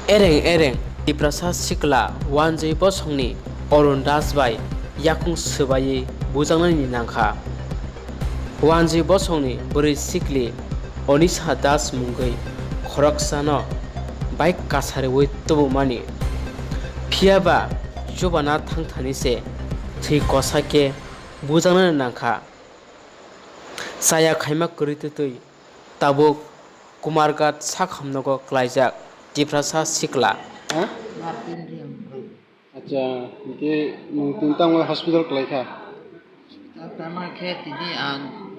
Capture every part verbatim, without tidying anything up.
Ereng ereng Tiprasa sikla Wanjwi bosongni Arun Das bai yakung swbaiwi bujaknani nangkha. Wanjwi bosongni bwrwi sikli Onisha Das mungwi khoroksano bike kasariwi tubumani. Phiyaba chubana thangthani se thwi kosa khe bujaknani nangkha. Chaya khaima kwrwi twtwi tabuk Kumarghat sakhamnogo klaijak Tiprasa sikla. Ha? Martin Reang. Acha, hwnkhe nwng tini tamo hospital kwlaikha? Hospital tamo khe tini ang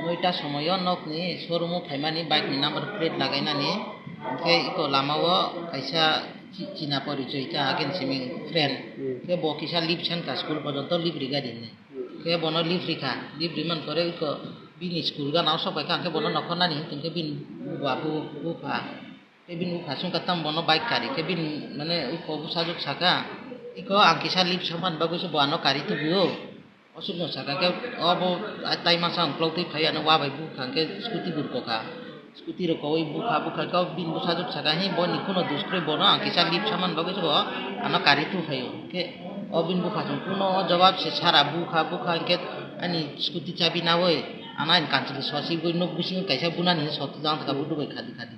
noita somoio nokni showroom-o phaimani bike ni number plate lagainani, hwnkhe iko lamao kaisa chi-, china porichoi kha again simi friend. Hmm. Khe bo kisa leave sankha school porjonto leave riga dinni. Khe bono leave rikha, leave rimani pore iko bini school gana o sok paikha, hwnkhe bono nokhornani hwnkhe bini bua bu-, bupha. Tei bini bupha swngkha, "Tamo bono bike kari?" Khe bini, mane, iko bwsajwk sakha, "Iko ang kisa leave samani bagwi se bo ano kari tubio." Osukno sakha khe, obo tai masa uklok twi phai, ano wa bai bukha hwnkhe scooty bo rwkha. Scooty rwkha, oi bukha, bukha khe bini bwsajwk sakha, "Hi, boni kuno dus kwrwi, bono ang kisa leave samani bagwi se bo ano kari tu phaio." Khe o bini bupha chwng kuno jawab se sara, bukha, bukha hwnkhe ani scooty chabi nawi ano ani kanchwlwi sosi bui nuk bisingo kaisa bunani sosi jang thaka budu bai khadi khadi.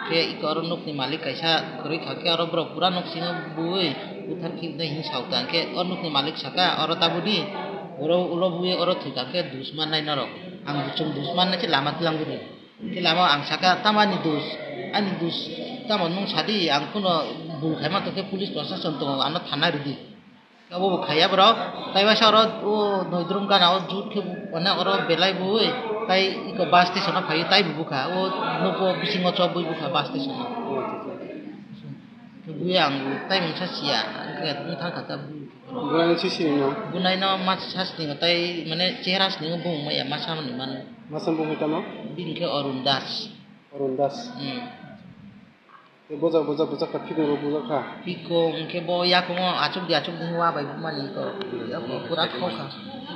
Khe iko oro nokni malik kaisa kwrwi kha khe oro borok pura noksingo bui buthar khibnai hinwi sa kha. Hwnkhe o nokni malik saka, "Oro tabudi, oro ulo bui oro thwi kha khe dus mannai norok. Ang chwng dus mannai se lama twlang budi." Khe lama ang saka, "Tamo ani dus? Ani dus tamo nwng sadi, ang kuno bul khai ma tongkhe police prosason tongo, ano thana rwdi." Obo bo khaiya borok. Tai waisa oro o Noidrum gana o jut khe mane oro belai bui tai iko bus station o phaiwi tai bo bukha. O nogo bisingo chobwi bukha bus station o. Khe bui ang tai mungsa siya. Ang khe bung thang kha ta bui. Bunai si sini no? Bunai no ma sa sini tai mane chehra sini bung maya ma sa mani man. Masa bung hita no? Bini khe Arun Das. Arun Das. Hmm. Tei bojak, bojak, bojak kha, phikung rok bojak kha. Phikung hwnkhe bo yakungo achuk di, achuk di hwnwi wa bai bumani ko. Yakungo pura khokha.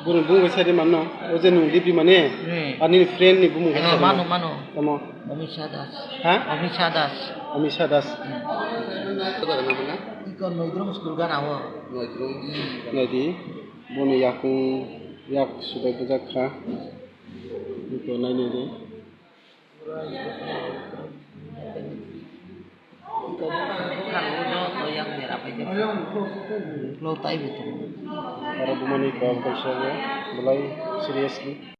Boni bumung bai sadi manno, o je nwng leave rimani, hmm, ani friend ni bumung bai sadi mano, mano. Tamo? Omisha Das. Ha? Omisha Das. Omisha Das. Hmm. Iko Noidrum school gana o. Noidrum. Hmm. Naidi, boni yakung yak subai bojak kha. Iko nainai di. Aro bumani kok kaisa belai seriously.